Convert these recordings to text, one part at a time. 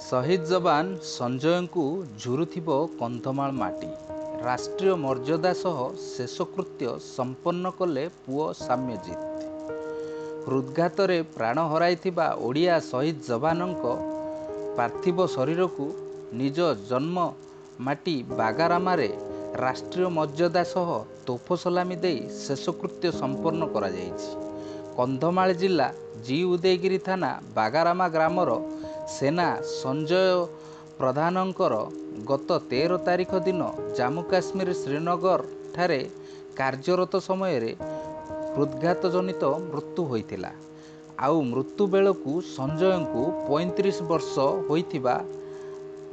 ଶହୀଦ ଯବାନ ସଞ୍ଜୟଙ୍କୁ ଝୁରୁଥିବ କନ୍ଧମାଳ ମାଟି। ରାଷ୍ଟ୍ରୀୟ ମର୍ଯ୍ୟାଦା ସହ ଶେଷକୃତ୍ୟ ସମ୍ପନ୍ନ କଲେ ପୁଅ ସାମ୍ୟଜିତ। ହୃଦଘାତରେ ପ୍ରାଣ ହରାଇଥିବା ଓଡ଼ିଆ ଶହୀଦ ଯବାନଙ୍କ ପାର୍ଥିବ ଶରୀରକୁ ନିଜ ଜନ୍ମ ମାଟି ବାଗାରାମାରେ ରାଷ୍ଟ୍ରୀୟ ମର୍ଯ୍ୟାଦା ସହ ତୋଫ ସଲାମି ଦେଇ ଶେଷକୃତ୍ୟ ସମ୍ପନ୍ନ କରାଯାଇଛି। କନ୍ଧମାଳ ଜିଲ୍ଲା ଜି ଉଦୟଗିରି ଥାନା ବାଗାରାମା ଗ୍ରାମର ସେନା ସଞ୍ଜୟ ପ୍ରଧାନଙ୍କର ଗତ 13 ତାରିଖ ଦିନ ଜାମ୍ମୁ କାଶ୍ମୀର ଶ୍ରୀନଗର ଠାରେ କାର୍ଯ୍ୟରତ ସମୟରେ ହୃଦଘାତ ଜନିତ ମୃତ୍ୟୁ ହୋଇଥିଲା। ଆଉ ମୃତ୍ୟୁ ବେଳକୁ ସଞ୍ଜୟଙ୍କୁ 35 ବର୍ଷ ହୋଇଥିବା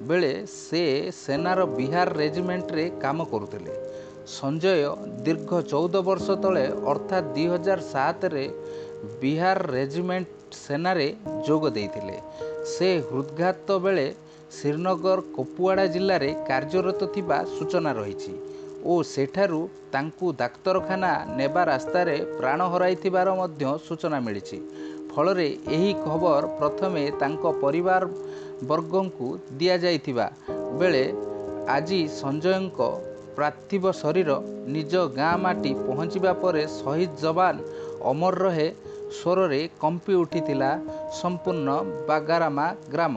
ବେଳେ ସେ ସେନାର ବିହାର ରେଜିମେଣ୍ଟରେ କାମ କରୁଥିଲେ। ସଞ୍ଜୟ ଦୀର୍ଘ 14 ବର୍ଷ ତଳେ ଅର୍ଥାତ୍ 2007ରେ ବିହାର ରେଜିମେଣ୍ଟ ସେନାରେ ଯୋଗ ଦେଇଥିଲେ। ସେ ହୃଦଘାତ ବେଳେ ଶ୍ରୀନଗର କୁପୱାଡ଼ା ଜିଲ୍ଲାରେ କାର୍ଯ୍ୟରତ ଥିବା ସୂଚନା ରହିଛି ଓ ସେଠାରୁ ତାଙ୍କୁ ଡାକ୍ତରଖାନା ନେବା ରାସ୍ତାରେ ପ୍ରାଣ ହରାଇଥିବାର ମଧ୍ୟ ସୂଚନା ମିଳିଛି। ଫଳରେ ଏହି ଖବର ପ୍ରଥମେ ତାଙ୍କ ପରିବାର ବର୍ଗଙ୍କୁ ଦିଆଯାଇଥିବା ବେଳେ ଆଜି ସଞ୍ଜୟଙ୍କ ପାର୍ଥିବ ଶରୀର ନିଜ ଗାଁ ମାଟି ପହଞ୍ଚିବା ପରେ ଶହୀଦ ଯବାନ ଅମର ରହେ ସ୍ୱରରେ କମ୍ପି ଉଠିଥିଲା ସମ୍ପୂର୍ଣ୍ଣ ବାଗାରାମା ଗ୍ରାମ।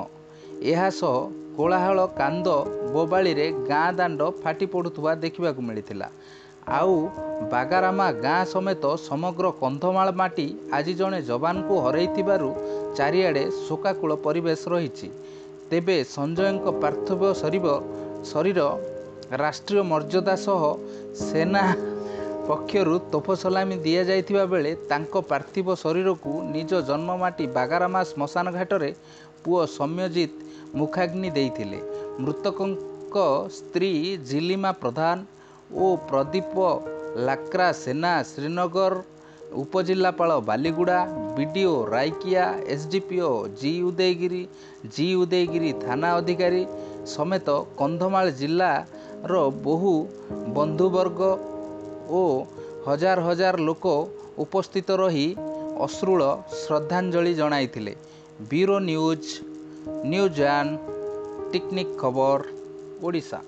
ଏହା ସହ କୋଳାହଳ, କାନ୍ଦ ବୋବାଳିରେ ଗାଁ ଦାଣ୍ଡ ଫାଟି ପଡ଼ୁଥିବା ଦେଖିବାକୁ ମିଳିଥିଲା। ଆଉ ବାଗାରାମା ଗାଁ ସମେତ ସମଗ୍ର କନ୍ଧମାଳ ମାଟି ଆଜି ଜଣେ ଯବାନଙ୍କୁ ହରାଇଥିବାରୁ ଚାରିଆଡ଼େ ଶୋକାକୁଳ ପରିବେଶ ରହିଛି। ତେବେ ସଞ୍ଜୟଙ୍କ ପାର୍ଥିବ ଶରୀର ରାଷ୍ଟ୍ରୀୟ ମର୍ଯ୍ୟାଦା ସହ ସେନା ପକ୍ଷରୁ ତୋଫ ସଲାମି ଦିଆଯାଇଥିବା ବେଳେ ତାଙ୍କ ପାର୍ଥିବ ଶରୀରକୁ ନିଜ ଜନ୍ମମାଟି ବାଗାରାମା ଶ୍ମଶାନ ଘାଟରେ ପୁଅ ସୌମ୍ୟଜିତ ମୁଖାଗ୍ନି ଦେଇଥିଲେ। ମୃତକଙ୍କ ସ୍ତ୍ରୀ ଝିଲିମା ପ୍ରଧାନ ଓ ପ୍ରଦୀପ ଲାକ୍ରା ସେନା ଶ୍ରୀନଗର ଉପଜିଲ୍ଲାପାଳ Baliguda, BDO Raikia, SDPO G Udayagiri, G Udayagiri ଥାନା ଅଧିକାରୀ ସମେତ କନ୍ଧମାଳ ଜିଲ୍ଲାର ବହୁ ବନ୍ଧୁବର୍ଗ ଓ ହଜାର ହଜାର ଲୋକ ଉପସ୍ଥିତ ରହି ଅଶ୍ରୁଳ ଶ୍ରଦ୍ଧାଞ୍ଜଳି ଜଣାଇଥିଲେ। ବ୍ୟୁରୋ ନ୍ୟୁଜ୍, ନ୍ୟୁଜ୍ ଆଣ୍ଡ ଟିକ୍ନିକ୍ ଖବର, ଓଡ଼ିଶା।